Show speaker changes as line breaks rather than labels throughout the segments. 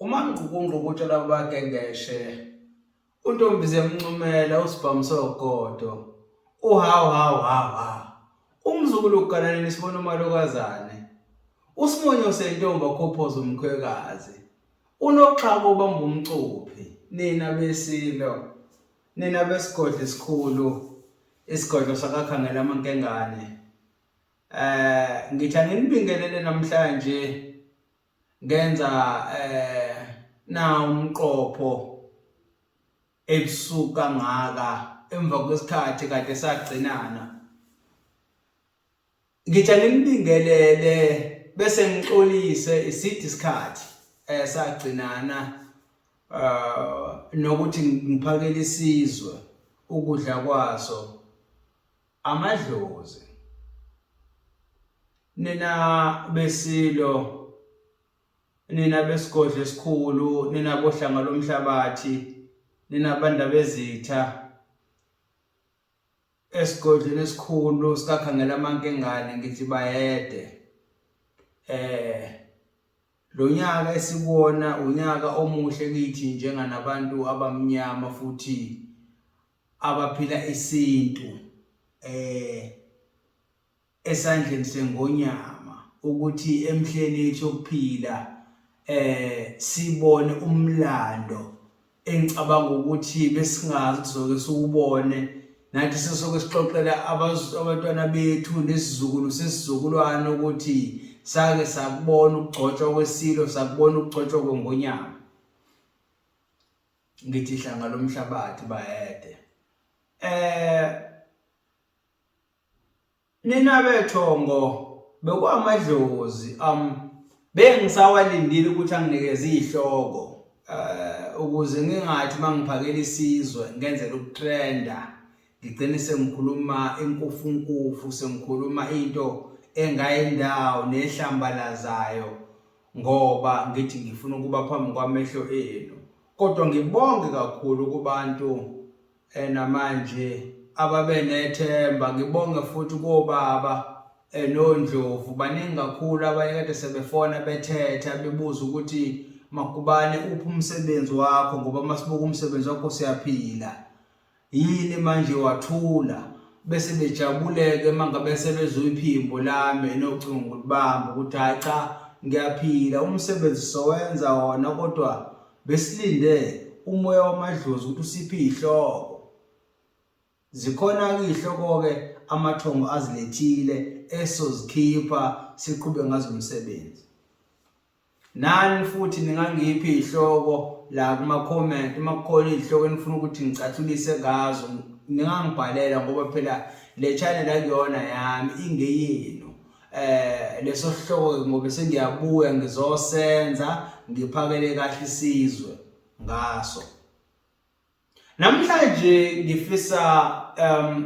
UMangqukungquku utshela abagengeshe, uNtombi ziyamncumela usibhamu sogodo, uhawu hawu hawu hawu. Umzukulu ugananeni sibona umalokazane. Usimonyo sentombi akhophoza umkhwekazi. Unoxhaka ubamba umcuphi, nina besilo, nina besigodlo esikhulu, isigodlo sakaKhangela amankengane. Ngithi anginibingelele namhlanje ngenza na umqopho ebusuku kangaka emva kwesikhathi kade sagcinana. Ngithi anginibingelele bese ngixolise iside isikhathi esagcinana nokuthi ngiphakele isizwe ukudla kwaso amadlozi. Nina beSilo, nina besigodlo esikhulu, nina bohlanga lomhlabathi, nina bandabezitha, esigodlweni esikhulu sikaKhangela Amankengane ngithi bayede. Eh lo nyaka esikuwona unyaka omuhle kithi njenganabantu abamnyama futhi abaphila isintu eh esandleni sengonyama ukuthi emhleni yethu yokuphila eh sibone umlando engicabanga ukuthi besingazi kuzoke siwubone nathi sisoke sixoxela abantwana bethu nesizukulu sesizukulwane ukuthi sake sakubona ukugcotshwa kwesilo sakubona ukugcotshwa kwengonyama ngithi hlanga lomhlabathi bayede eh Nina bethongo bekwamadlozi bengisawalindile ukuthi anginikeze izihloko ukuze ngingathi mangiphakela isizwe ngenzela ukutrenda ngigcine sengikhuluma inkufunkufu sengikhuluma into engayindawo nehlambalazayo ngoba ngithi ngifuna ukuba phambi kwamehlo enu kodwa ngibonge kakhulu kubantu Namanje ababenethemba ngibonge futhi kobaba noNdlovu baningi kakhulu abanye kade sebefona bethetha bebuza ukuthi Magubane uphi umsebenzi wakho ngoba masibuka umsebenzi wakho siyaphila yini manje wathula bese bejabuleke mangabe sebezwa iphimbo lami nocingo ngilibamba ukuthi hayi cha ngiyaphila umsebenzi sowenza wona kodwa Besilinde umoya wamadlozi ukuthi usiphe izihloko. Zikhona-ke izihloko-ke amathongo azilethile esizozikhipha siqhube ngazo umsebenzi. Nani futhi ningangipha izihloko la kuma-comment uma kukhona izihloko enifuna ukuthi ngicathulise ngazo ningangibhalela ngoba phela le channel akuyona yami ingeyenu. Eh leso sihloko ke ngoba sengiyabuya ngizosenza ngiphakele kahle isizwe ngaso. Namhlanje ngifisa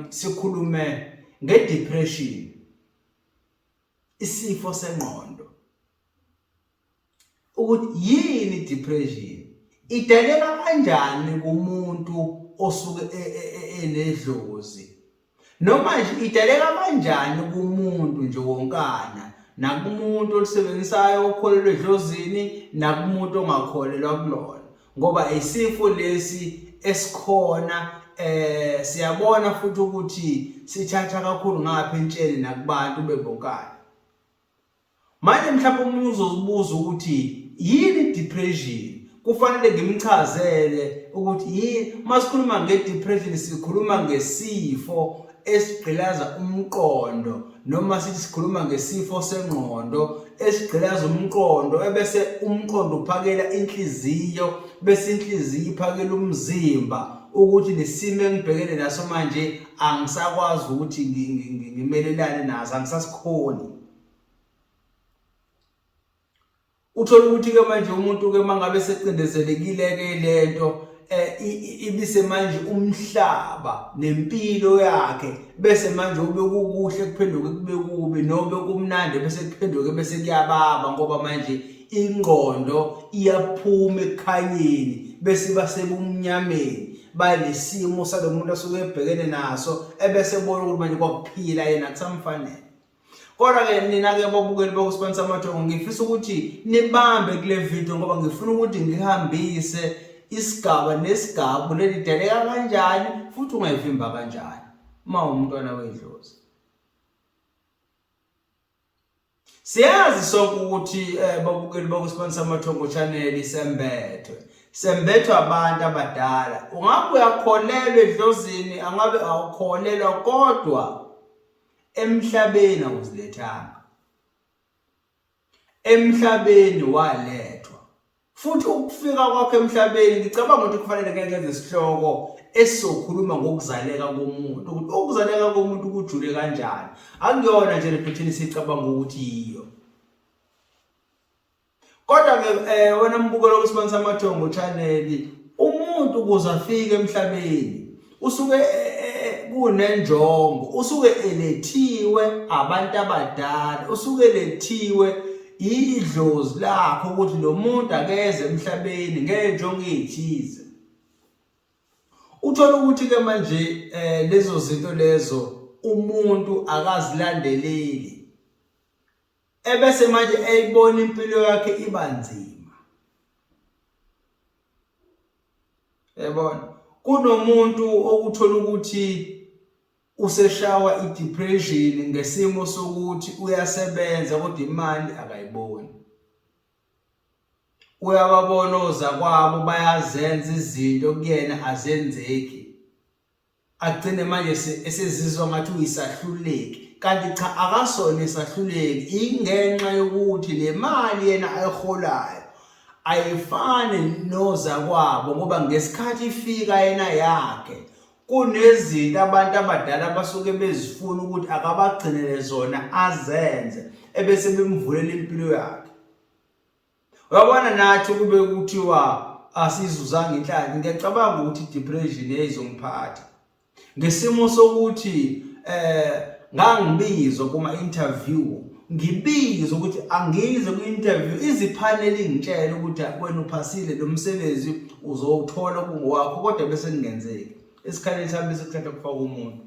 sikhulume ngedepression isifo sengqondo. Ukuthi yini depression idaleka kanjani kumuntu osuke e, e, e, enedlozi noma nje idaleka kanjani kumuntu nje wonkana nakumuntu olisebenzisayo okholelwa edlozini nakumuntu ongakholelwa kulona ngoba isifo lesi esikhona eh siyabona futhi ukuthi sithatha kakhulu ngapha entsheni nakubantu bebonkana. Manje mhlawumbe omunye uzozibuza ukuthi yini depression? Kufanele ngimchazele ukuthi yini. Masikhuluma nge-depression sikhuluma ngesifo esigqilaza umqondo noma sithi sikhuluma ngesifo sengqondo esigqilaza umqondo ebese umqondo uphakela inhliziyo bese inhliziyo iphakela umzimba ukuthi lesimo engibhekene naso manje angisakwazi ukuthi ngimelelane naso angisasikhoni. Uthole ukuthi ke manje umuntu ke mangabe secindezelekile ke lento eh ibise manje umhlaba nempilo yakhe bese manje ube kukuhle kuphenduke kube kubi nobe kumnandi bese kuphenduke bese kuyababa ngoba manje ingqondo iyaphuma ekukhanyeni bese iba sebumnyameni balesimo salomuntu asuke ebhekene naso ebese ebona ukuthi manje kwakuphila yena kusamfanele. Kodwa-ke nina-ke babukeli bokuSibani Samathongo, ngifisa ukuthi nibambe kule video ngoba ngifuna ukuthi ngihambise isigaba nesigaba leli daleka kanjani futhi ungayivimba kanjani uma umntwana wedlozi. Siyazi sonke ukuthi eh, babukeli bakuSibani Samathongo Channel sembethwe. Sembethwe abantu abadala. Ungabe uyakholelwa edlozini, angabe awukholelwa kodwa emhlabeni awuzilethanga. Emhlabeni walethwa. Futhi ukufika kwakho emhlabeni ngicabanga ukuthi kufanele ngeke ngenze isihloko esizokhuluma ngokuzaleka komuntu ukuthi ukuzaleka komuntu kujule kanjani. Akuyona nje le phetheni sicabanga ukuthi yiyo. Kodwa-ke eh, wena mbukelo kwisibani samathongo channel umuntu ukuze afike emhlabeni usuke eh, eh, kunenjongo usuke elethiwe abantu abadala usuke elethiwe idlozi lakho ukuthi lo muntu akeze emhlabeni ngenjongo ethize. Uthola ukuthi ke manje eh lezo zinto lezo umuntu akazilandeleli ebese manje eyibona impilo yakhe iba nzima. Yabona kunomuntu okuthola ukuthi useshawa i-depression ngesimo sokuthi uyasebenza kodwa imali akayiboni. Uyababona ozakwabo bayazenza izinto kuyena azenzeki. Agcine manje esezizwa ngathi uyisahluleki kanti cha akasona isahluleki ingenxa yokuthi le mali yena ayiholayo ayifani nozakwabo ngoba ngesikhathi ifika yena yakhe Kunezinto abantu abadala abasuke bezifuna ukuthi akabagcinele zona azenze ebese bemvulela impilo yakhe. Uyabona nathi kube kuthiwa asizuzanga inhlanhla ngiyacabanga ukuthi i-depression yayizongiphatha. Ngesimo sokuthi eh ngangibizwa kuma interview ngibizwa ukuthi angize kwi-interview iziphaneli ingitshele ukuthi wena uphasile lo msebenzi uzowuthola kungowakho kodwa bese kungenzeki esikhaleni sami bese kuthatha kufaka umuntu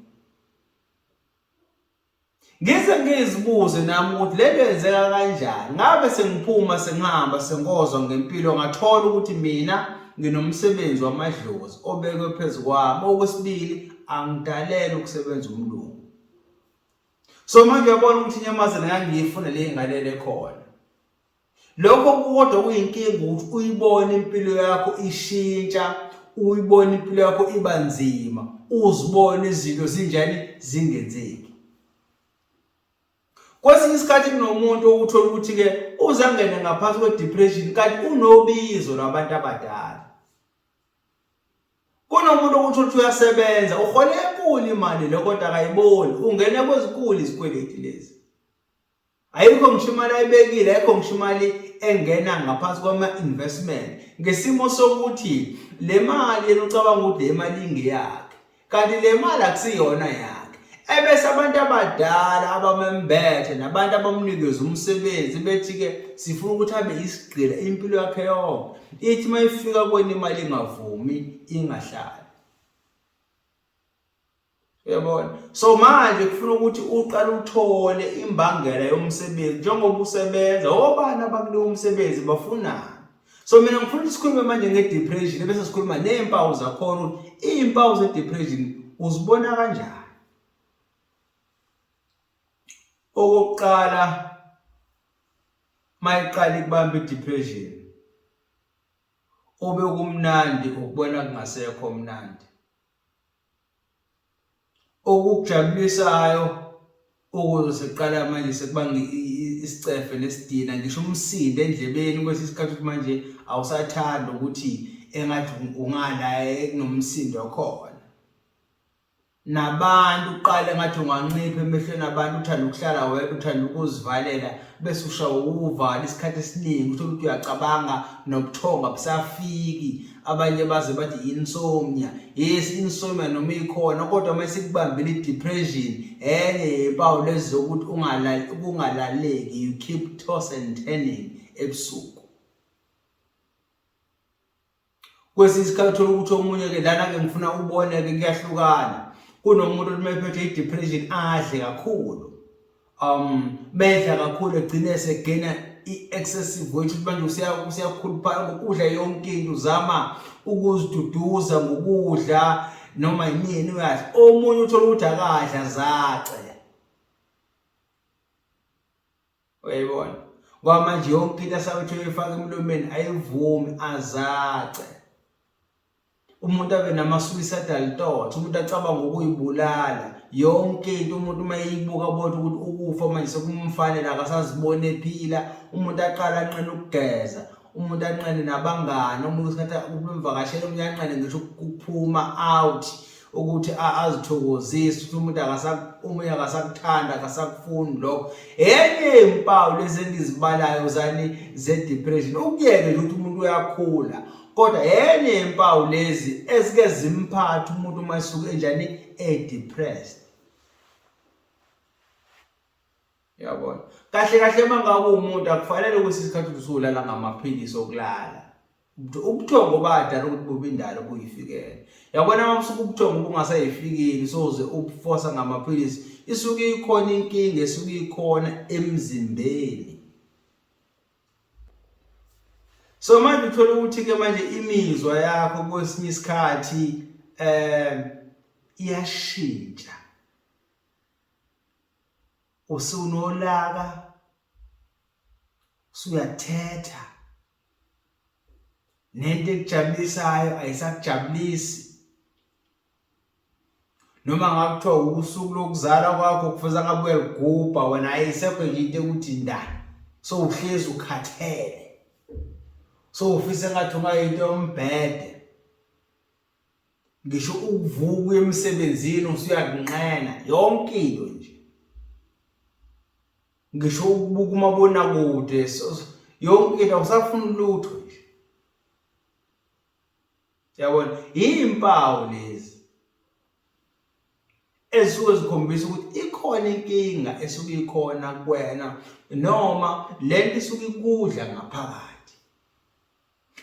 ngize ngizibuze nami ukuthi le nto yenzeka kanjani ngabe sengiphuma sengihamba sengozwa ngempilo ngathola ukuthi mina nginomsebenzi wamadlozi obekwe phezu kwami okwesibili angidalele ukusebenza umlungu so manje uyabona ukuthi inyamazane ngangiyifuna le ngalele khona Lokho kukodwa kuyinkinga ukuthi uyibone impilo yakho ishintsha, uyibone impilo yakho iba nzima, uzibone izinto zinjani zingenzeki. Kwesinye isikhathi kunomuntu okuthola ukuthi-ke uze angene ngaphansi kwe-depression kanti unobizo lwabantu abadala. Kunomuntu okuthola ukuthi uyasebenza, uhola enkulu imali le kodwa akayiboni, ungena kwezinkulu izikweleti lezi. Ayikho ngisho imali ayibekile, ayikho ngisho imali engena ngaphansi kwama-investment ngesimo sokuthi le mali yena ucabanga ukuthi le mali ingeyakhe kanti le mali akusiyona yakhe. Ebese abantu abadala abamembethe nabantu abamnikeza umsebenzi bethi-ke sifuna ukuthi abe isigqila impilo yakhe yonke. Ithi uma ifika kweni imali ingavumi ingahlali. Uyabona? So manje kufuna ukuthi uqale uthole imbangela yomsebenzi njengoba usebenza obani abakunika umsebenzi bafunani. So mina ngifuna ukuthi sikhulume manje nge-depression bese sikhuluma nezimpawu zakhona ukuthi izimpawu ze-depression uzibona kanjani. Okokuqala mayiqala ikubamba i-depression obekumnandi ukubona kungasekho mnandi. Okukujabulisayo ukuze sekuqala manje sekubanga isicefe nesidina ngisho umsindo endlebeni kwesinye isikhathi ukuthi manje awusathandi ukuthi engathi ungala ekunomsindo khona. Nabantu uqale ngathi ungancipha emehlweni abantu uthanda ukuhlala wedwa uthanda ukuzivalela bese ushawa uvalo isikhathi esiningi uthole ukuthi uyacabanga nobuthongo abusafiki abanye baze bathi insomnia yes insomnia noma ikhona kodwa uma isikubambile i-depression enye yempawu lezi zokuthi ungalaleki you keep toss and turning ebusuku Kwesinye isikhathi uthola ukuthi omunye-ke lana-ke ngifuna ubone-ke kuyahlukana. Kunomuntu othi uma ephethwe i-depression adle kakhulu. Bedla kakhulu egcine esegena i-excessive weight, ukuthi manje useyakhuluphala ngokudla yonke into, uzama ukuziduduza ngokudla noma yinini uyadla. Omunye uthola ukuthi akadla zace, uyayibona, ngoba manje yonke into asabethi uyifaka emlomeni ayivumi, azace. Umuntu abe nama-suicidal thoughts, umuntu acabanga ukuyibulala yonke into. Umuntu uma eyibuka bona ukuthi ukufa manje sekumfanele, akasaziboni ephila. Umuntu aqala anqene ukugeza, umuntu anqene nabangani, omunye isikhathi ukumvakashela, omunye anqene ngisho ukuphuma out ukuthi azithokozise, ukuthi umuntu omunye akasakuthanda, akasakufuni lokho. Enye yezimpawu lezi engizibalayo zani ze-depression, ukuyeke nje ukuthi umuntu uyakhula, kodwa enye yempawu lezi ezike zimphathe umuntu uma esuke enjani e-depressed. Yabona kahle kahle, uma ngabe umuntu akufanele ukuthi isikhathi usulala ngamaphilisi okulala. Ubuthongo badala ukuthi bube indalo buyifikele. Yabona uma usuke ubuthongo bungasayifikeli, soze ubufosa ngamaphilisi, isuke ikhona inkinga esuke ikhona emzimbeni. So manje uthola ukuthi ke manje imizwa yakho kwesinye isikhathi iyashintsha, usunolaka, usuyathetha, nento ekujabulisayo ayisakujabulisi. Noma ngakuthiwa usuku lokuzalwa kwakho kufuze ngabe uyaligubha wena, ayisekho nje into ekuthi nda, so uhlezi ukhathele, so ufisa engathi ungayinto yombhede. Ngisho ukuvuka uye emsebenzini usuyakunqena yonke into nje, ngisho ukubuka umabonakude, yonke into awusafuni lutho nje. Yabona, yimpawu lezi ezisuke zikhombisa ukuthi ikhona inkinga esuke ikhona kuwena, noma lento isuke ikudla ngaphakathi.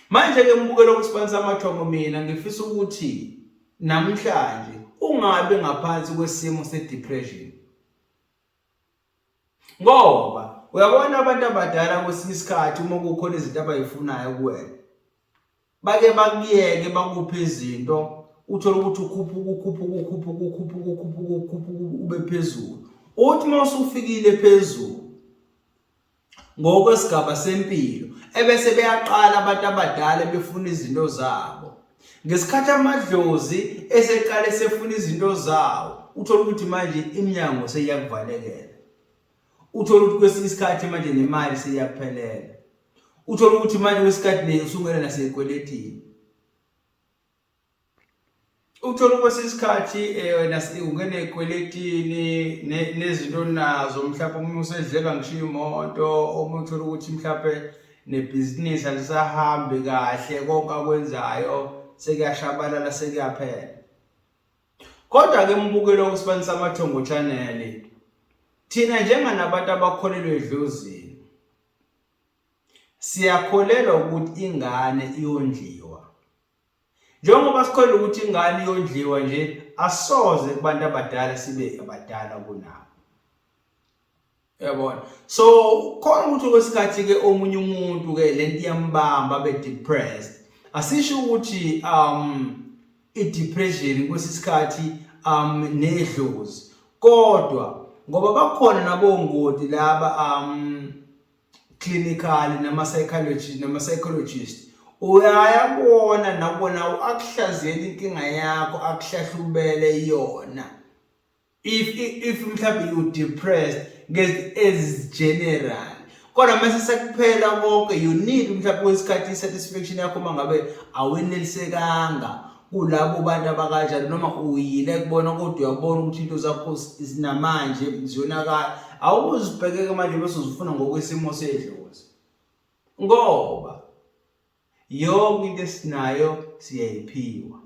Manje ke mbukelo kusibani samathongo, mina ngifisa ukuthi namhlanje ungabi ngaphansi kwesimo se-depression, ngoba uyabona abantu abadala kwesinye isikhathi uma kukhona izinto abayifunayo kuwena, bake bakuyeke bakuphe izinto, uthole ukuthi ukhuphuka ukhuphuka ukhuphuka ukhuphuka ukhuphuka ukhuphuka ube phezulu. Uthi uma usufikile phezulu ngokwesigaba sempilo, ebese beyaqala abantu abadala befuna izinto zabo. Ngesikhathi amadlozi eseqale esefuna izinto zawo, uthola ukuthi manje iminyango seyiyakuvalekela, uthola ukuthi kwesinye isikhathi manje nemali seyiyakuphelela, uthola ukuthi manje kwesikhathi ne usungena naseyikweletini, uthola kwesinye isikhathi ungena ey'kweletini nezinto onazo, mhlawumbe omunye usedlelwa ngisho imoto, omunye uthola ukuthi mhlawumbe nebhizinisi alisahambi kahle, konke akwenzayo sekuyashabalala, sekuyaphela. Kodwa-ke mbukelo kusibani samathongo channel, thina njenganabantu abakholelwa edlozini, siyakholelwa ukuthi ingane iyondliwa. Njengoba sikholelwa ukuthi ingane iyondliwa nje, asoze kubantu abadala sibe abadala kunabo. Uyabona? So khona ukuthi kwesikhathi ke omunye umuntu ke lento iyambamba abe depressed. Asisho ukuthi i-depression kwesisikhathi nedlozi, kodwa ngoba bakhona nabongoti laba clinical nama psychologist, nama psychologist, uyaya kubona nakubona akuhlaziyela inkinga yakho, akuhlahlubele yona. If mhlawumbe you depressed ngezi general, kodwa mase sekuphela konke, you need mhlawumbe kwesikhathi i-satisfaction yakho uma ngabe awenelisekanga kulabo bantu abakanjalo, noma uyile kubona kodwa uyabona ukuthi into zakho zinamanje ziyonakala, awuzibhekeke manje bese uzifuna ngokwesimo sedlozi, ngoba yonke into esinayo siyayiphiwa.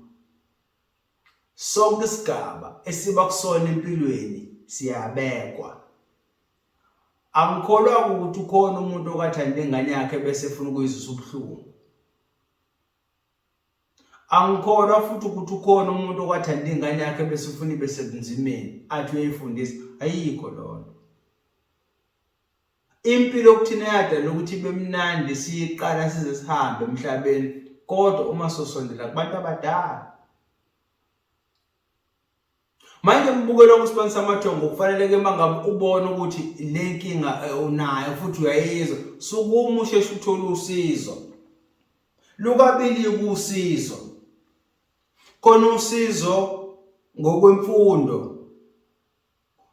Sonke isigaba esiba kusona empilweni siyabekwa. Angikholwa ukuthi ukhona umuntu okathanda ingane yakhe bese efuna ukuyizwisa ubuhlungu. Angikholwa futhi ukuthi ukhona umuntu okwathanda ingane yakhe bese ufuna ibe sebunzimeni athi uyayifundisa. Ayikho loo nto. Impilo kuthina yadala ukuthi ibe mnandi siyiqala size sihambe emhlabeni kodwa uma sosondela kubantu abadala. Manje mbukelo kusibani samathongo kufanele ke mangabe ubona ukuthi le nkinga eh, unayo futhi uyayizwa sukuma usheshe uthole usizo. Lukabili kusizo. Khona usizo ngokwemfundo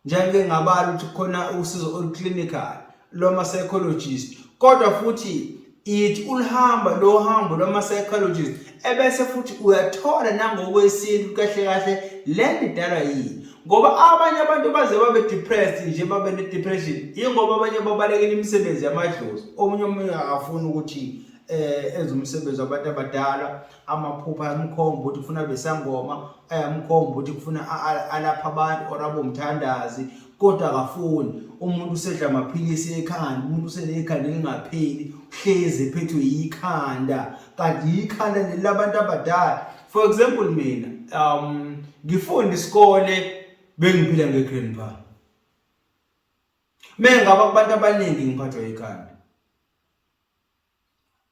Njengeke ngabala ukuthi kukhona usizo olu-clinical lwama-psychologist kodwa futhi ithi ulihamba lo hambo lwama-psychologist ebese futhi uyathola nangokwesintu kahle kahle le nto idalwa yini ngoba abanye abantu baze babe depressed nje babe ne-depression yingoba abanye babalekela imisebenzi yamadlozi omunye omunye akafuni ukuthi eh enze umsebenzi wabantu abadala amaphupho ayamkhomba ukuthi kufuna besangoma ayamkhomba ukuthi kufuna alapha abantu or abomthandazi kodwa akafuni umuntu usedla amaphilisi ekhanda umuntu usenekhanda elingapheli uhlezi ephethwe yikhanda kanti yikhanda leli labantu abadala for example mina um ngifunda isikole bengiphila nge-grandpa mengaba kubantu abaningi ngiphathwa yikhanda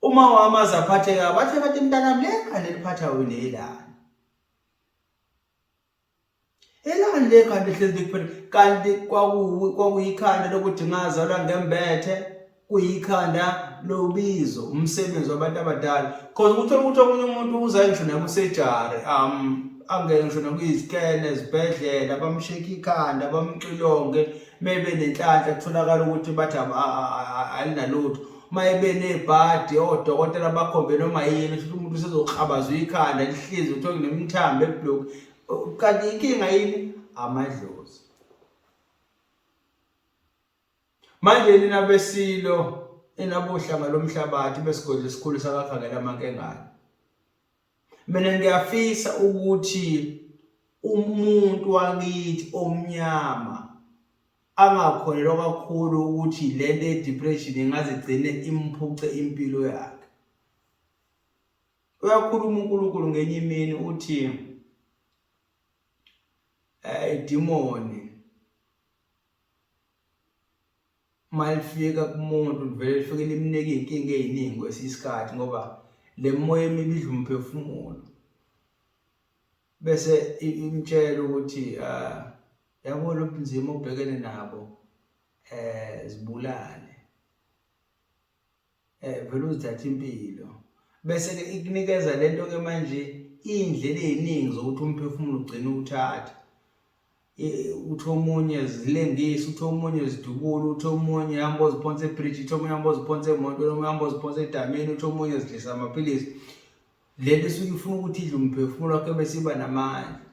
Uma wami aze aphatheka bathe bathi mntanami le khanda eliphatha wena elani. Elani le khanda ehlezi likuphethe kanti kwakuyikhanda lokuthi ngazalwa ngembethe kuyikhanda lobizo umsebenzi wabantu abadala cause ukuthola ukuthi omunye umuntu uza ngisho nakusejari um angene ngisho nakuyizikene ezibhedlela bamsheke ikhanda bamxilonge maybe nenhlanhla kutholakala ukuthi bathi alinalutho uma ebe nebhadi odokotela bakhombe noma yini futhi umuntu usezoklabazwa ikhanda lihlize kuthiwa kunemithambo eblock kanti inkinga yini amadlozi manje nina besilo enabohlanga lomhlabathi besigodlo esikhulu sakakhangela amankengane Mina ngiyafisa ukuthi umuntu wakithi omnyama angakholelwa kakhulu ukuthi lento ye-depression ingaze igcine imphuce impilo yakhe. Uyakhuluma uNkulunkulu ngenye imini uthi eh idimoni uma lifika kumuntu livele lifike limnike iy'nkinga ey'ningi kwesinye isikhathi ngoba le moya emibi idla umphefumulo bese imtshela ukuthi uh, yabo lo bunzima obhekene nabo eh zibulale eh vele uzithatha impilo bese ke ikunikeza lento ke manje indlela eziningi zokuthi umphefumulo ugcine uthatha uthi omunye zilengise uthi omunye zidubule uthi omunye hamba oziphonsa ebridge uthi omunye hamba oziphonsa emotweni omunye hamba oziphonsa edamini uthi omunye zidlisa amaphilisi lento isuke ifuna ukuthi idle umphefumulo wakhe bese iba namandla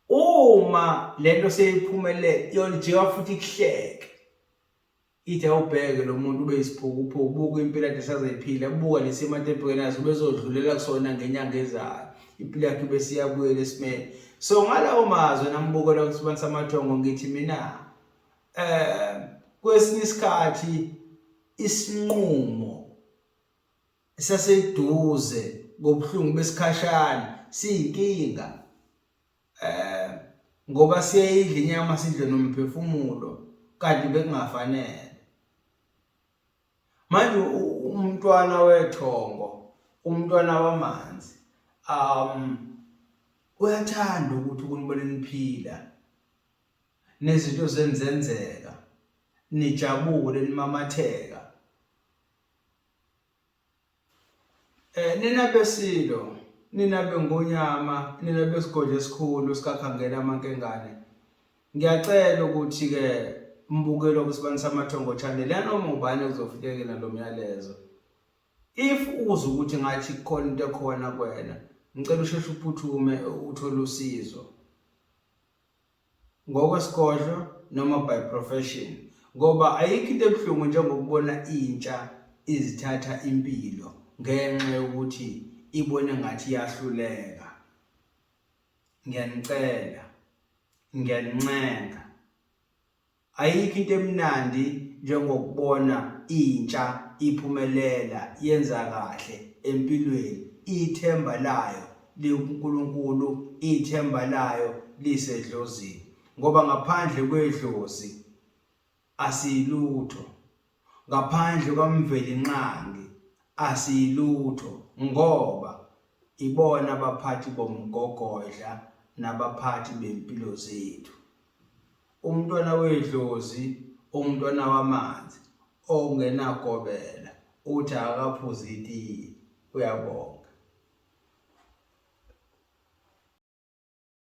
uma lento seyiphumelele yona ijika futhi ikuhleke Ithi awubheke lo muntu ube yisiphukuphuku, buka impilo ade sazeyiphila, buka lesimo ade ebhekene naso ubezodlulela kusona ngenyanga ezayo. Impilo yakhe ibe siyabuyela esimeni. So ngalawo mazwi nambukela kusibani samathongo ngithi mina eh kwesinye isikhathi isinqumo saseduze ngobuhlungu besikhashana siyinkinga. eh ngoba siyayidla inyama sidle nomphefumulo kanti bekungafanele manje umntwana wethongo umntwana wamanzi um uyathanda ukuthi ukunibona niphila nezinto zenzenzeka nijabule nimamatheka Eh nina besilo, nina bengonyama, nina besigodlo esikhulu sikaKhangela amankengane. Ngiyacela ukuthi ke mbukelo kusibani samathongo channel yanoma ubani kuzofikela lo myalezo. If uzwa ukuthi ngathi kukhona into ekhona kuwena, ngicela usheshe uphuthume uthole usizo. Ngokwesigodlo noma by profession ngoba ayikho into ebuhlungu njengokubona intsha izithatha impilo ngenxa yokuthi ibone ngathi iyahluleka. Ngiyanicela, ngiyanincenga. Ayikho into emnandi njengokubona intsha iphumelela yenza kahle empilweni ithemba layo likuNkulunkulu ithemba layo lisedlozini ngoba ngaphandle kwedlozi asilutho. Ngaphandle kwaMvelinqangi asiyilutho ngoba ibona abaphathi bomgogodla nabaphathi bempilo zethu. Umntwana wedlozi, umntwana wamanzi ongenagobela uthi akakaphuzi itiye. Uyabonga.